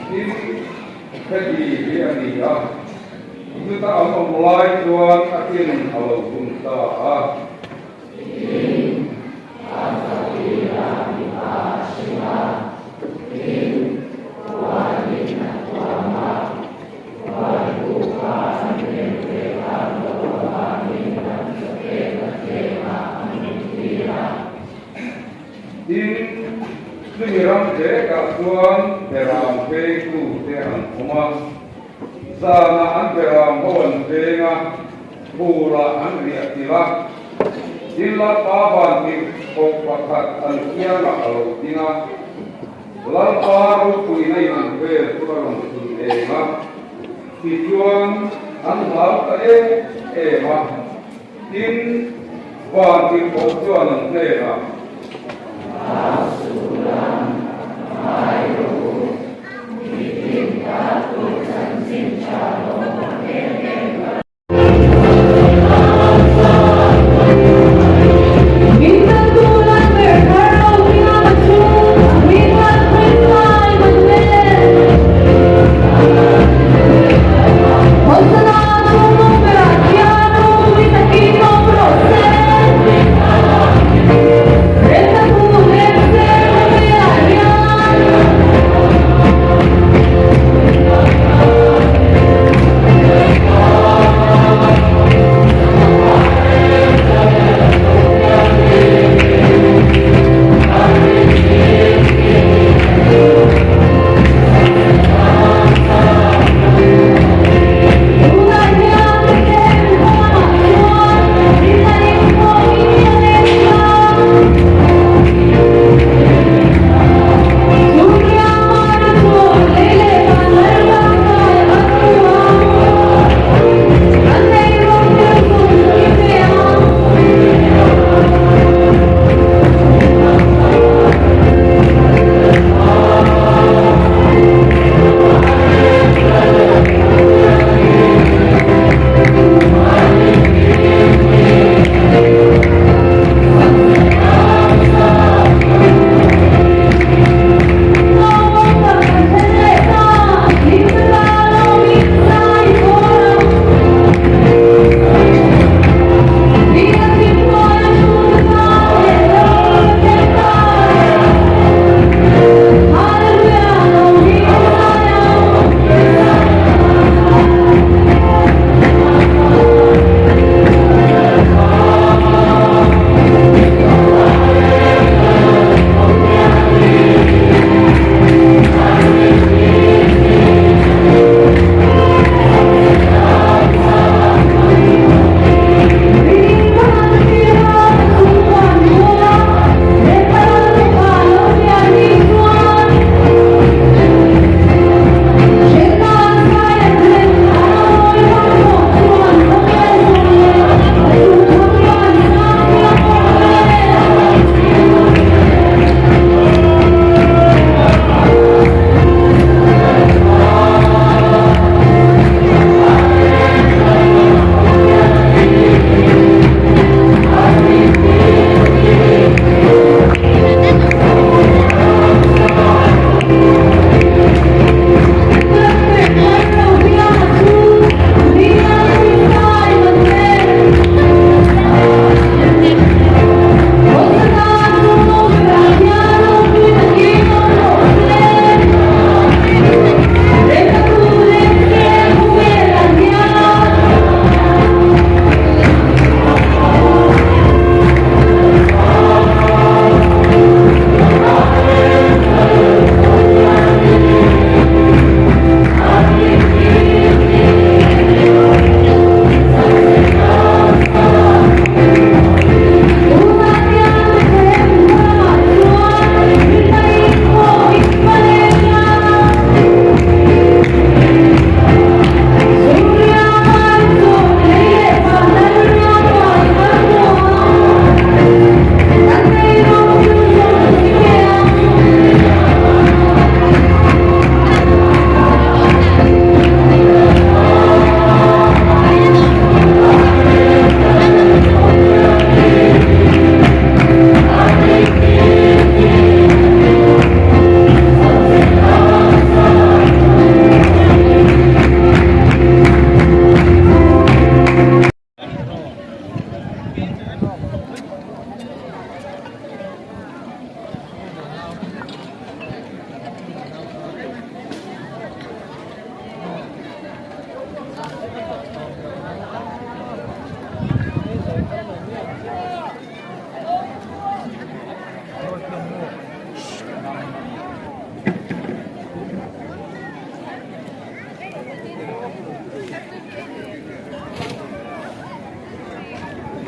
Tin, heti hi a ni a, chuta an awm lai chuan a tin a lo hun ta a. Tin, chumi ram vekah chuan beram vengtute an awm a, zanah an beram ho an veng a, phurah an riah tir a. Tin, Lalpa van tirhkoh pakhat an kiangah a lo ding a, Lalpa ropuina in an vel chu a rawn chhun eng a, tichuan an hlau ta em em a. Tin, van tirhkoh chuan an hnenah.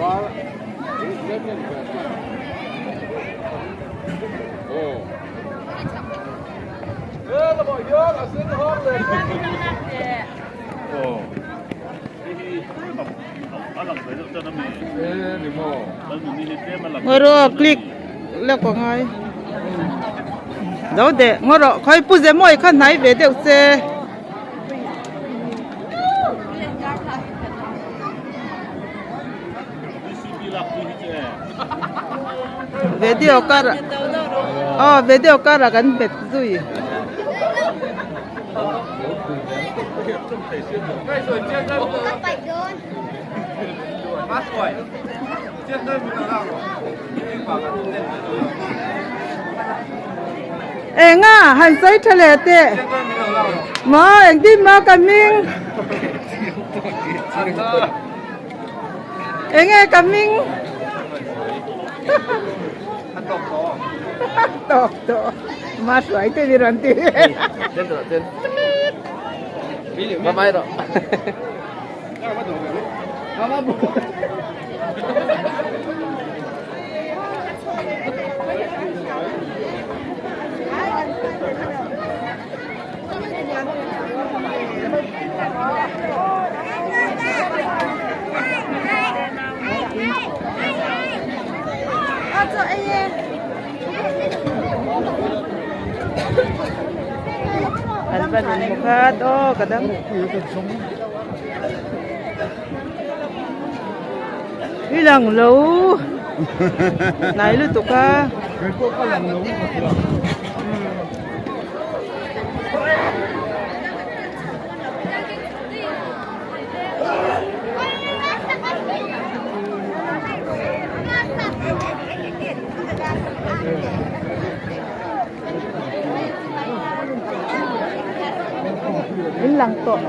Ngaw click lek a ngai do deh ngaw rawh khawi pu ze mawi kha hnai ve deuh che. Video kar aw video kar ah kan bet zui. Enga han sawi tha leh teh maw engtin maw ka hming enge ka hming tawk tawh ma hruai te ni rawn ti An va nun mukhat aw ka dang. I lang lo hnai lutuk a. In lang tawh.